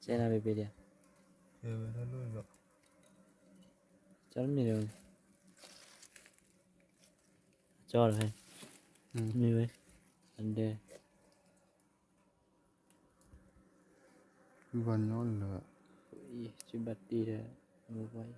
ကဲနၤဘ့ၣ်ဘ့ၣ်ဒံး, ကၠီတမ့ၢ်လၢၤ, ကၠီလီၤ, မ့ၢ်ဝဲ, အဒဲ, ဘၣ်ညီလၢာ်, စုဘၣ်တ့ဒီး, အမိၢ်ပှၢ်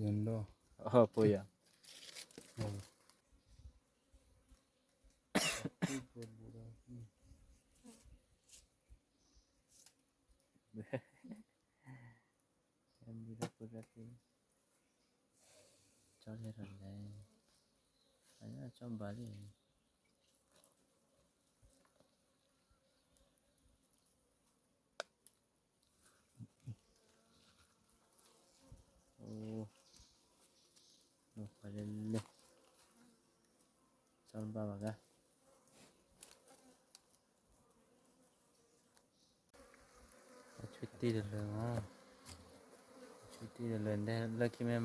အံၤ အဖိဒီး, ဖိယၤဒီး, ဖိယၤ, ကၠီလဲၤထီၣ်လဲၤ, ကၠီဘၣ်လံ. အိၣ်, မိၢ်ပှၢ်လၢလၢ, ကၠီတဘၣ်ဘၣ်ဂၤ, ဆူတံၢ်တလၢာ်မး, ဆူတံၢ်တလၢာ် လၢခံမ့ၢ်မၤအီၣ်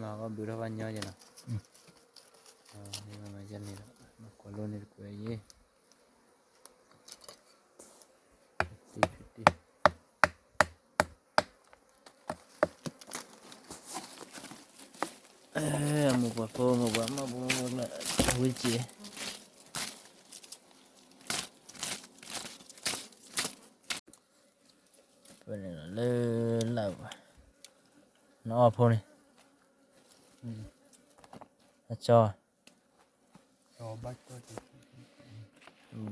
ဘုးထီၣ်ဘၣ်ညီယဲၢ်နီၤ, မ့ၢ်မၤယဲၢ်န့ၣ်ဒီး မၤကွၢ်လိန့ၣ်တကွဲးယဲၢ် တံၢ်တံၢ်, အမိၢ်ပှၢ်ဖိ မိၢ်ပှၢ်မၢ်ဖိ ဝံၣ်က့ၤ ဖဲန့ၣ်လီၤ လၢလၢ်ဘၣ်, နအီၣ်ဖိန့ၣ်, အကၠ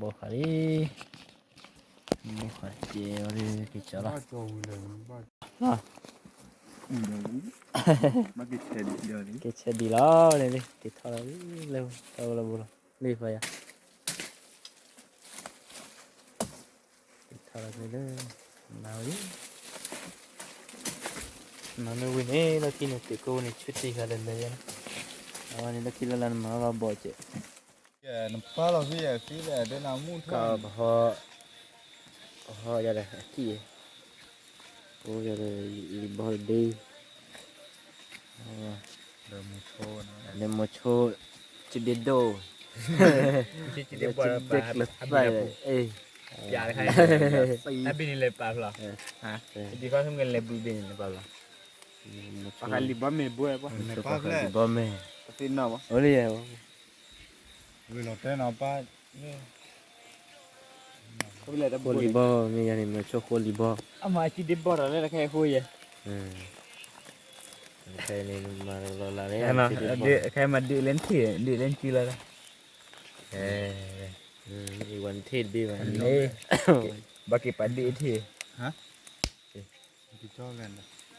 ီ, ဘိဃာ်လံ, ဘိဃာ်က့ၤဝဲဒၣ် က့ၤကၠီလီၤ, က့ၤဆဲးဒံးလီၤန့ၣ်, က့ၤထီၣ်လီၤလၢ တၢ်အိၣ်လၢဘူးလီၤ လံဖးယၤ ကထါလီၤလၢ နၤဝံၤ နၤမ့ၢ်ဝံၤန့ၣ် လီၢ်ခံန့ၣ် သုးကိးန့ၣ်ဆၢတံၢ်ဃာ်လၢလၢယဲၢ်, အဝဲန့ၣ်လၢခံလၢ်လၢ်နမၤလီၤဘီၣ်စဲး, နပာ်လီၤဖဲယၤသံလဲၣ် ဒဲနမူထီၣ် ကပဟီ ကဟီယၤဒီးအကံၢ်, အိၣ်ယၤဒီးယဘီၣ်ဒ့ လၢမိၤဆိ ကဒ့ဒိၣ် ကဒ့ကျၢၤသၣ် တဘ့ၣ်န့ၣ်လဲၤပာ်ဖျီ, တဘ့ၣ်န့ၣ်လဲၤပာ်ဖျီ, တဘ့ၣ်န့ၣ်လဲၤပာ်ဖျီ, ပှၤလံၤဘီမ့ၢ်ဘိပှၤ, လံၤဘီမ့ၢ်, ပသ့ၣ်နီၣ်ဘၣ်, အိၣ်လံ, ဝံၤလီၤတဲနီၤပၢ်, ဃိလံၤဘီမ့ၢ်ယၤန့ၣ် မ့ၢ်ဆိၣ်ဃိလံၤဘီ, အမၤအစံဒ့ဘီၣ်ဒီးလၢတခါအဃိယဲ, ခဲအံၤန့ၣ်မၤလီၤလၢ, ခဲမၤဒ့လၢထံၣ်, ဒ့လၢထံၣ်လီၤ, ဝဲထံၣ်တဘ့ၣ်ဘၣ်, ဘၣ်က့ၤပာ်ဒ့ထံၣ်,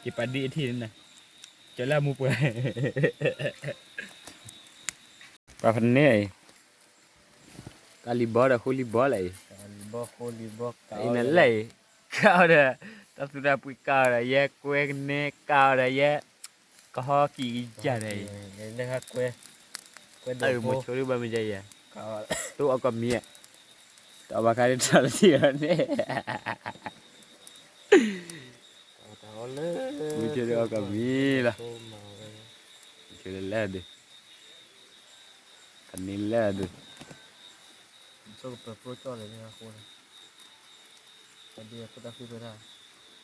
က့ၤပာ်ဒ့ထံၣ်န့ၣ်, ကၠီလၢအမူပှၤ, ပှၤဖဲန့ၣ်အံၤ, ကလံၤဘီဒီးဃိလံၤဘီလဲၣ်အံၤ, အံၤနလဲၣ်အံၤ, ကၢ်အီၤဒီး, တၢ်သူတၢ်ပှ့ၤကၢ်အီၤဒီးယဲ, ကွဲကနဲကၢ်အီၤဒီးယဲ, ကဟီကံၢ်ကယၢ်ဒီးအံၤ, ကွဲဒိၣ်ဖိ, မုဆိဒုဘၣ်မ့ၢ်ယဲယဲ, တအီၣ်ကီၢ်မံၤ, တအီၣ်ဘၣ်ခါဒ်ထီၣ်လၢထံၣ်အီၤန့ၣ် မုဆိဒုအီၣ်ကီၢ်မံၤလီၤ, မုဆိဒုလဲၣ်ဒုး, ကန့ၢ်လဲၣ်ဒုး,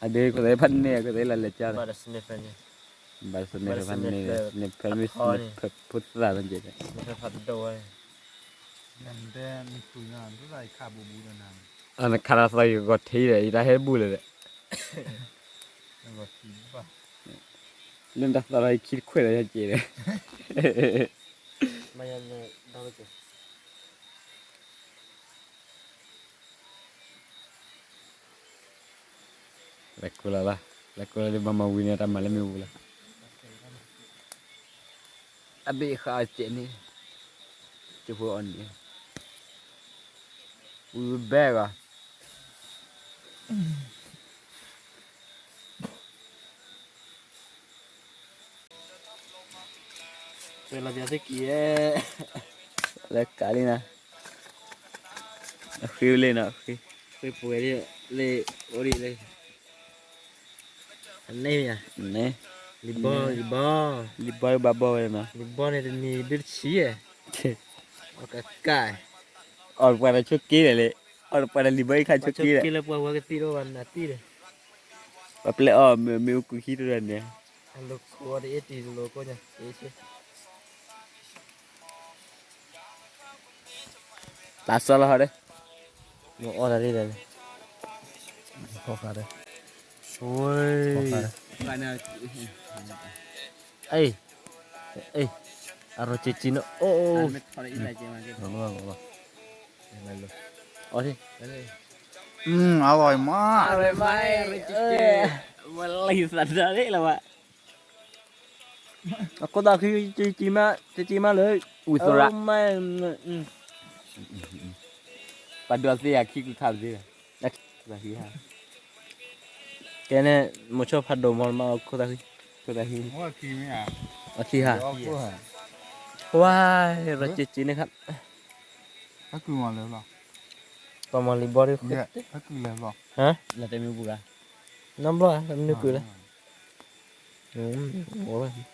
အဒုးခိၣ်သးဖးန့ၢ်အခိၣ်သးဖးန့ၢ်, ဘၣ်တစန့ၣ်ဖဲန့ၣ်, န့ၣ်ဖဲမ့ၢ်န့ၣ်ဖဲဖိသၣ်န့ၣ်, နခးလီၤသီယဂီၤထံဒီး ယတၢ်ဟဲဘူလၢာ်ဒီး လၢနတၢ်သီၣ်လီၤယခံတခွဲးဒီးယက့ၤဒီး လဲၤကိးလီၤလီၤ, လဲၤကိးလီၤလၢမၤမၤဝံၤန့ၣ် တၢ်မၤလၢမ့ၢ်ဝံၤလီၤ, အဘ့ၣ်ဃာ်အစဲးန့ၣ်, ကၠိဖိအီၤန့ၣ်, ဝံၤဘဲဂီၤ လၢကးလံနၤ, အဃ့ဝဲလံနီၤ, ဃ့ပှဲၤလံ, လၢအိၣ်ဒံးလၢ, န့ၣ်, လံၤဘီ, လံၤဘီ, လံၤဘီဘၣ်ဘီဝဲနီၤ, လံၤဘီန့ၣ်တနံၤဒုတဆံ, အကကၢ်, အီၣ်တပှၤတဆိးက့ဒီးလံ, အီၣ်တပှၤတလံၤဘီအံၤခါဆိးက့ဒီး, လၢပှၤဝဲကသံၣ်ဒီးဘၣ်နၤသံၣ်ဒီး ပှၤပျဲအီၣ်မ့ၢ်မ့ၢ်အူကူၤဟံးတရၢန့ၣ်, တၢ်စီလီၤဟီဒီး, မ့ၢ်အီၣ်တၢ်လံဒီး, အ့ၣ်, အ့ၣ်, အရီၢ်က့ၤက့ၤနီၤ, အိၣ်, အီၣ်, အီၣ်, အီၣ်, အီၣ်, အီၣ်, အီၣ်, အီၣ်, အီၣ်, အီၣ်, အီၣ်, အီၣ်, အီၣ်, အီၣ်, အီၣ်, အခိၣ်သးဃံ, ကကံမးလၢ, ဝံၤသိရး, ပှၤဒိးသ့ယၤခံကုခါပသ့လီၤ, ကဲန့ၣ်, မိၤဆိဖးဒိၣ်မီၢ်လၢမးအခိၣ်သးဃံ, ခိၣ်သးဃံ, အခံဟး, ဝါ, ရကကန့ၣ်ခါ, ပှၤမီၢ်လံၤဘီဒီး, နီတဘျီ, မနုၤကုလၢ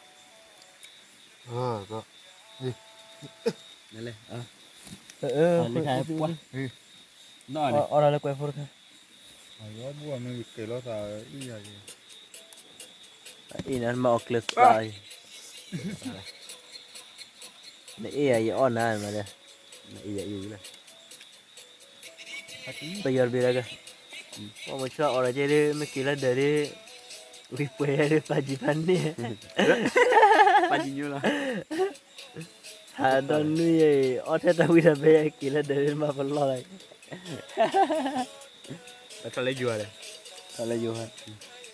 အ, အီၣ်လၢကွဲးဖိတခါ, အံၤန့ၣ်မၤအီၣ်ကျဲသးအံၤ, နအ့ၣ်ယၤယအီၣ်နၤမးဒီး, နအ့ၣ်ယၤအ့ၣ်ဝံၤလီၤ ပယီၤတဘ့ၣ်လၢက, ပှၤမၤဆါအီၣ်ဒီးကဲဒ် မ့ၢ်က့ၤလၢဒၢးဒ်, ဝံၤပှဲၤဒ်ပာ်ကံၢ်ပာ်န့ၢ်, ပာ်ကံၢ်ညိလီၤ, ဟးဒီနွံယဲအံၤ အီၣ်ထဲတၢ်ဝံၤတၢ်ဘဲ က့ၤလၢဒၢးဒ်မၤပလီၢ်လီၤ, ထီၣ်လၢယိၤဒီး, ထီၣ်လၢယိ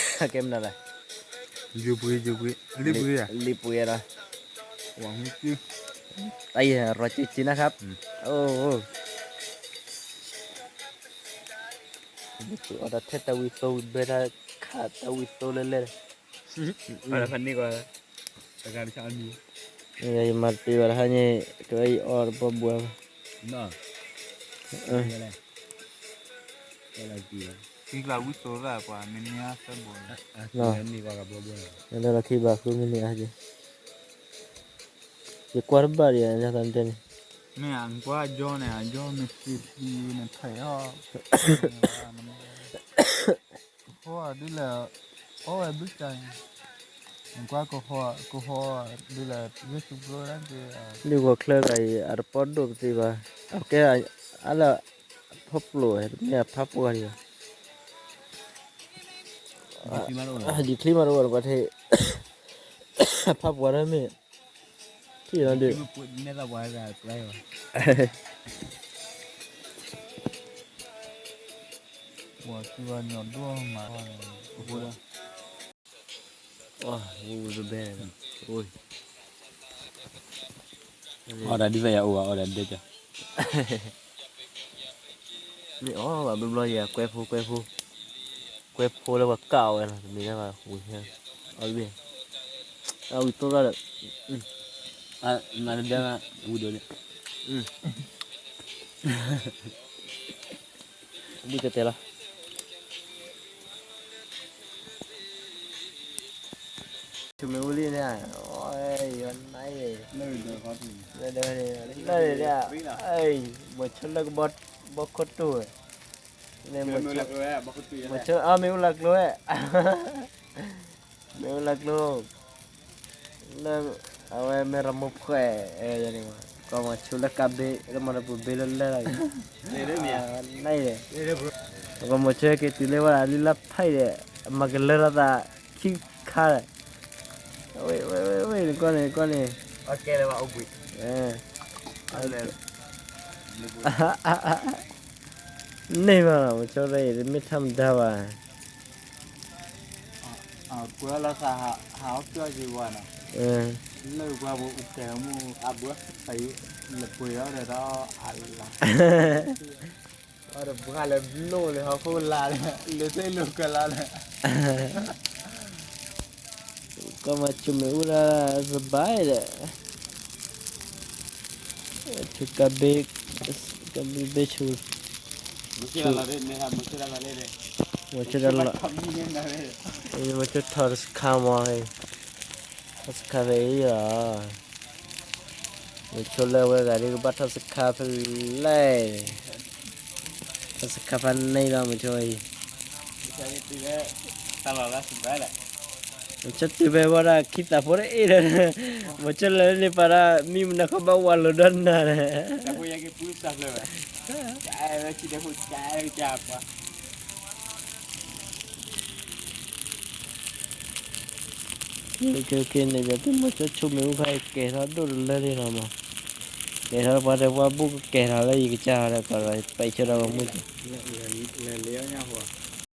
ၤ, ကဲမနုၤလဲၣ်, လံပှ့ၤလံပှ့ၤလံပှ့ၤလံပှ့ၤလံ, တၢ်အံၤ ရီၣ်က့ၤက့ၤနၤခါ, အိၣ်, အီၣ်တၢ်ထဲတၢ်ဝံၤသိဝံၤဘဲတၢ်ခးတၢ်ဝံၤသိလၢလဲၣ်, ဖးန့ၢ်ကွၢ်, ယမၤတပ့ၤဘၣ်တဟါညါ, ကဝဲယအီၣ်တဘီဘှီ, သံကျးဝံသိသၣ်ပှၤမ့ၢ်န့ၢ်အါသၢဘိ, လၢလီၢ်ခံဘၣ်ဃုမ့ၢ်န့ၢ်အါက့ၤ, ယကွၢ်တဘၣ်ဒံး ယသးတဲန့ၣ်, မ့ၢ်အကွၢ်အကၠီန့ၣ် အကၠီမ့ၢ်သ့သံန့ၣ် ဖဲးအီၣ် ဒ်လဲၣ်, အိၣ်ဝဲဘုၣ်ကါ, ကွၢ်ကဟီ, ကဟီ, ဒ်လဲၣ်, ဝ့ၢ်သူကျိ, ဒ်ဂီၤချၢဂၤအံၤ အတပီၣ်ဒိၣ်ပသ့ဘၣ်, အကဲ, အလၢ, ဖီၣ်ပျိၢ်ဝဲ တမ့ၢ်အဖးပှၢ်ဒံးဘၣ်, ဒ်ချံမးတအိၣ်နကွၢ်ထဲ, ဖးပှၢ်တမ့ၢ်, ထံၣ်လီၤဒုး, အီၣ်ဒၣ်ဒ်သိးယၤအိၣ်ဘၣ် အီၣ်ဒၣ်ဒဲးကီး, မ့ၢ်အီၣ်ဘၣ်ဘျီဘျီယၤ ကွဲဖိ ကွဲဖိ, ကွဲဖိလၢပှၤကၣ်အီၤဝဲလီၤ တမ့ၢ်လၢဘၣ်ဝံၤ, အီၣ်ဘ့ၣ်, အဝံၤတိၢ်ရၣ်ဒီး, မၤတဒၢ, ဝံၤဒိးန့ၣ်, ဘုၣ်တဲတဲလီၤ. ဆိမိၣ်အူလံန့ၣ်, ယန, လၢန့ၣ်, မိၤဆိလၢကဘီခိၣ်တိၢ်ဝဲ, မ့ၢ်အူလၢကျိဝဲ, မ့ၢ်အူလၢကျိ လၢ, အဝဲမ့ၢ်ရမိၢ်ဖှဲး, ကီၢ်မိၤဆိလၢကါဘ့, လၢမၤတပူၤဘ့လၢလၢ်လၢ်, န, ကီၢ်မိၤဆိဟဲက့ၤတုၤလၢဝဲဒၣ် လံလၢဖးအံၤဒီး, မၤကလၢထီၣ်သး, ခံခါဒီး, ဝဲ, ဝဲ, နကွၢ်န့ၣ်, နကွၢ်န့ၣ်, န့ၢ်ဘၣ်လီၤ မိၤဆိရၢအံၤ တမ့ၢ်ထီမတၤဘၣ် ကွဲးလီၤသးဟးအီၣ်ကၠီၣ်က့ၤဝဲနီၤ, လၢပှၤပူၤအိၣ်ကဲမူအဘၢ, လဲၤပှ့ၤအီၣ်ဒီးဒီးအလၤ, အီၣ်ဒီးဘှါလၢဘျိၣ်လၢဟီၣ်ခိၣ်လာ်လၢ, လၢသ့ၣ်လိာ်ကလါလၢ, ကီၢ်မၤဆိမ့ၢ်အူဒၣ်စဘၣ်ဒီး, ထုကါဘ့, ကါဘ့ဘ့ဆူ, ဆူ, မ့ၢ်ဆူ, မ့ၢ်ဆူထီၣ်တစခါမး, ထီၣ်စခါဖဲအံၤလီၤ, မ့ၢ်ဆိလၢဝဲဂၤဒ်ကဘၣ်ထီၣ်စခါဖဲလဲၣ်, ထီၣ်စခါဖဲန့ၣ်လီၤ မ့ၢ်ဆိအံၤ မ့ၢ်ဆိတုၤဖဲဝဲဒၣ်ခံသးဖိတအ့ၣ်ဒီး, မ့ၢ်ဆိလၢန့ၣ်ပာ်ဒၣ်မံမနုၤဃီဘၣ်ဝးလိာ်ဒီးနၤဒီး, ကဲန့ၣ် ပမ့ၢ်ဆိဆိမ့ၢ်အူခါအံၤ ကဲထီၣ်ဒိၣ်တလၢလံလီၤမး, ကဲထီၣ်ပှၤဒီးပှၤဘူၣ်ကကဲထီၣ်လၢယကစၢ်ဒီးကီးဒီး ပှၤဆိဒီးပှၤမုၣ်က